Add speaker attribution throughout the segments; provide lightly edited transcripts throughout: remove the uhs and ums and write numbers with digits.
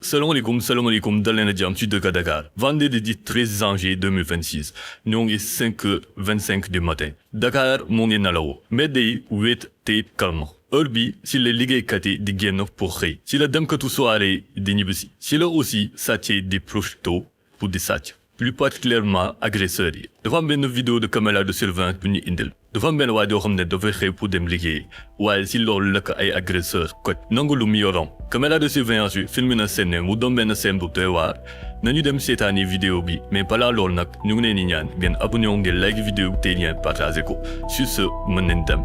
Speaker 1: Salam alaikum, dal leen a jàmm ci Dakar Dakar. Vendredi 13 janvier 2026 ñoo ngi 5h25 du matin. Dakar moo ngi nelaw mbedd yi wéet te calme. Heure bi si la liggéeykat yi di génn pour xëy. Si la demkatu soirée di ñibbisi. Si la aussi sàcc yi di profito pour di sàcc. Plus particulièrement agresseurs yi. Dafa am benn vidéo de caméra de surveillance bu ñu indil. dafa am benn waa joo xam ne dafay xëy pour dem liggéey waaye si loolu la ko ay agresseur kot nangu lu mu yoroon caméra de surveillance bi filmé na scène mu doon benn scène bu doy waar nañu dem seetaani vidéo bi mais balaa loolu nag ñu ngi leen di ñaan ngeen abonné wu ngeen like vidéo te ngeen partagé ko sur ce mën nañ dem.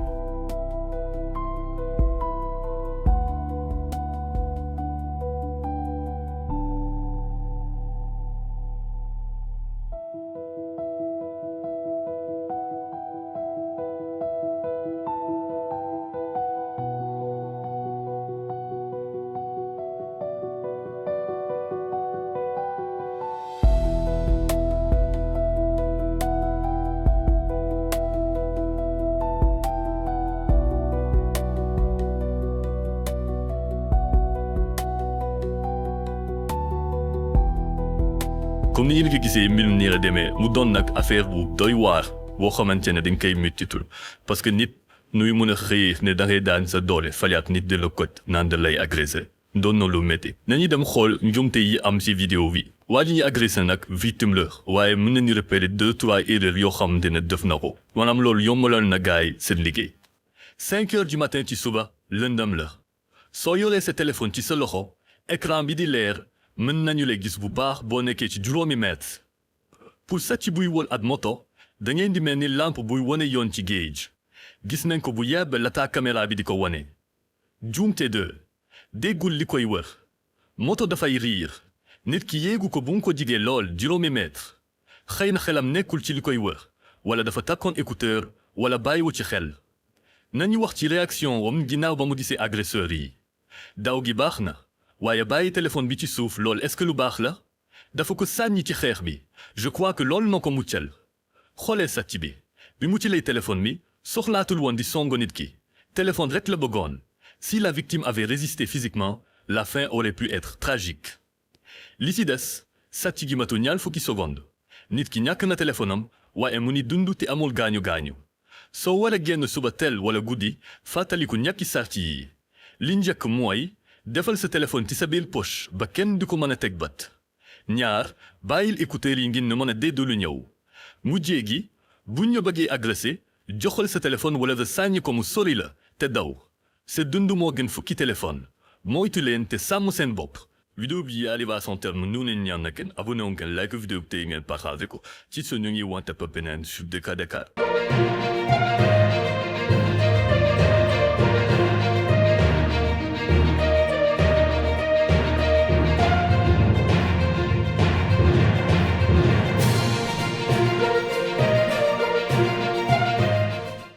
Speaker 1: Comme ni ngeen ko gisee mbir mi nii la demee mu doon nag affaire bu doy waar boo xamante ne dañ koy méttitul parce que nit nuy mën a xëyee ne da ngay daan sa doole faliat nit de la côte naan da lay agressé doon na lu métti. nañu dem xool njumte yi am ci vidéo bi waa ji ñu agressé nag victime la waaye mën nañu repérer 2-3 erreurs yoo xamante ne def na ko maanaam loolu yombalal na gars yi seen liggéey. 5 heures du matin ci suba lëndëm la soo yoree sa téléphone ci sa loxo écran bi di leer. mën nañu la gis bu baax boo nekkee ci juróomi mètre pour sàcc buy wol at moto da ngeen di mel ni lampe buy wane yoon ci géej gis nañ ko bu yàgg lataa caméra bi di ko wane. juumte 2 déggul li koy wër moto dafay riir nit ki yéegu ko bu mu ko jigee lool juróomi mètre xëy na xelam nekkul ci li koy wër wala dafa takkoon écouteur wala bàyyiwu ci xel. nañu wax ci réaction wam ginnaaw ba mu gisee agresseur yi daw gi baax na. waaye bàyyi téléphone bi ci suuf loolu est-ce que lu baax la dafa ko sànni ci xeex bi je crois que loolu moo ko muccal xoolee sàcc bi muccalee téléphone bi soxlaatul woon di songo nit ki téléphone rek la bëggoon si la victime avait résisté physiquement la fin aurait pu être tragique. li ci des sàcc gi matu ñaar fukki seconde nit ki ñàkk na téléphone am waaye mu ni dund te amul gaañu gaañu soo war a génn suba teel wala guddi fàttaliku ñàkki sàcc yi li njëkk mooy. defal sa téléphone ci sa biir poche ba kenn du ko mën a teg bat ñaar bàyyil écouteur yi ngir ne mën a dégg lu ñëw mujjee gi buñ ñu bëggee agressé joxal sa téléphone wala nga sànni ko mu sori la te daw sa dund moo gën fukki téléphone moytu leen te sàmm seen bopp. vidéo bi arrive à son terme ñu ne ñaan na kenn abonné wu ngeen like vidéo bi te ngeen partagé ko ci su ñu ngi wante pa beneen sur Dakar Dakar.